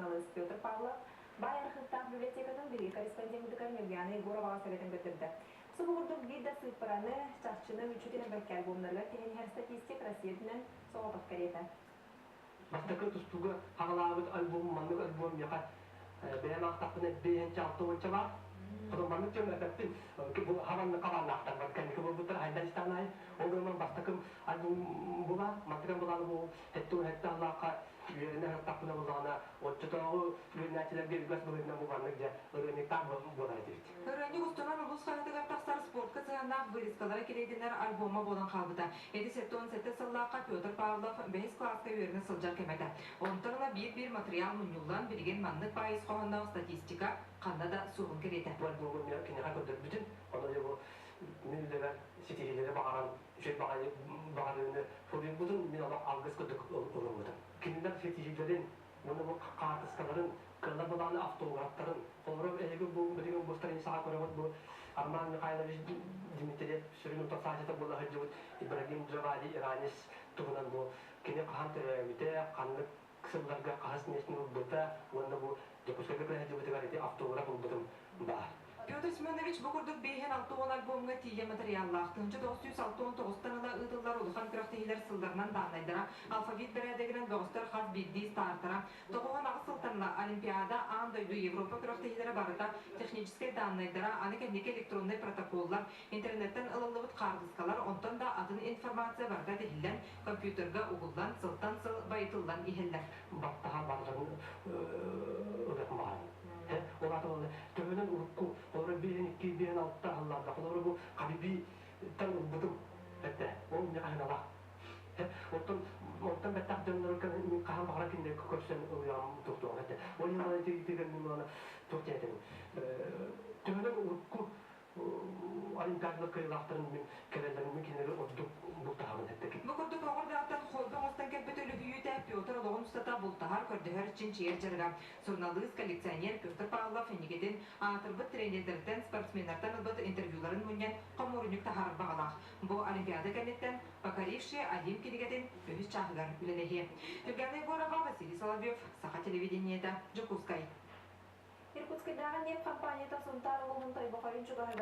суруналыыс Петр Павлов баай архыыптаах библиотекатын биһиги корреспондеммытыгар Ньургуйаана Егороваҕа сэгэтэн көрдөрдө. Субу курдук биир да сыыппараны, чахчыны мүччү түһэрбэккэ альбомнарыгар тиһэн иһэр статистик Россия үрдүнэн соҕотох кэриэтэ. Бастакы тустууга хаҕалаабыт альбом маннык альбом миэхэ бэйэм аахтахпына биэһинчэ алта уонча баар. Потом маннык дьон эппэппин бу хабанны хабааннаахтар бар кэнники буолбуттар хайдан истэҕин аайы ол гынан бастакым альбом була мантыкан булааны бу хэттэ хэттэ аллаахха үөрэнэ сырыттахпына буллаҕына оччотооҕу үөрэнээччилэргэ үгэс быһыытынан бу маннык дьэ ырыанньыктаах буолар этибит. Ырыанньык устунан улуус хаһыатыгар тахсар спортка сыһыаннаах вырезкалара килэйдэнэр альбома буолан хаалбыта. Ити 77 сыллаахха Петр Павлов бэһис кылааска үөрэнэ сылдьар кэмэ этэ. Онтон ыла биир-биир матырыйаал мунньуллан, билигин маннык баай ис хоһоонноох статистика ханна да суоҕун кэриэтэ. Бу альбому киниэхэ көрдөрбүтүм. Ону дьэ бу мин үлэбэр ситиһиилэри баҕаран, үчүгэй баҕайы баҕарыыны суруйбутун мин олох алгыс курдук ылыммытым. Кинилэр ситиһиилэрин уонна бу хаартыскаларын, кыаллар былааны автографтарын, холобура эһиги бу билигин бу страницаҕа көрөҕүт бу Арман Михайлович Дмитриев сүрүн утарсааччыта буола сылдьыбыт Ибрагим Джавали Иранец туһунан бу кини хаһан төрөөбүтэ, ханнык сылларга хаһыс миэстэни ылбыта уонна бу Дьокуускайга кэлэ сылдьыбытыгар ити автограф ылбытым баар. Петр Семенович бу курдук биэһин 60 альбомҥа тиийэ матырыйааллаах 1969-тан ыла ыытыллар улахан күрэхтэһиилэр сылларынан дааннайдара, алфавит бэрээдэгинэн бөҕөстөр хас биирдии стартара, 98 сылтан ыла Олимпиада, аан дойду, Европа күрэхтэһиилэрэ барыта техническэй дааннайдара, аны кэнники электроннай протоколлар, интернеттэн ылыллыбыт хаартыскалар, онтон да атын информация барыта тиһиллэн, компьютерга угуллан, сылтан сыл байытыллан иһэллэр. Баттаһа барытын ылыах баҕарабын. Ол аата буолла төһөнөн урукку холобура биэһин икки биэһин алта аһылларда холобура бу Хабиби-тан ылбытым этэ. Ол миэхэ аналаах. Оттон онтон бэттэх дьоннору хаһан баҕарар кинилэргэ көрсөн ылыаҕым туохтуоҕа этэ. Ол иһин итигэр мин туох диэтим төһөнөн урукку олимпиадалар кыайыылаахтарын мин кэлэллэрин мин кинилэри ордук бултаһабын эттэ. Бу курдук оҕурдаахтан холбо оҥостон кэлбит үлүһүйүүтэ Петр олоҕун устата бултаһар, көрдөһөр, чинчийэр дьарыга. Суруналыыс, коллекционер Петр Павлов инникитин аатырбыт тренердэртэн, спортсменнартан ылбыт интервьюларын мунньан хомуурунньук таһаарар баҕалаах. Бу Олимпиада кэнниттэн «Покорившие Олимп» кинигэтин үһүс чааһыгар үлэлэһиэ. Юлиана Егорова, Василий Соловьев, Саха телевидениета, Дьокуускай. Иркутскайдааҕы ньиэп компанията Сунтаар улууһун Тойбохойун чугаһыгар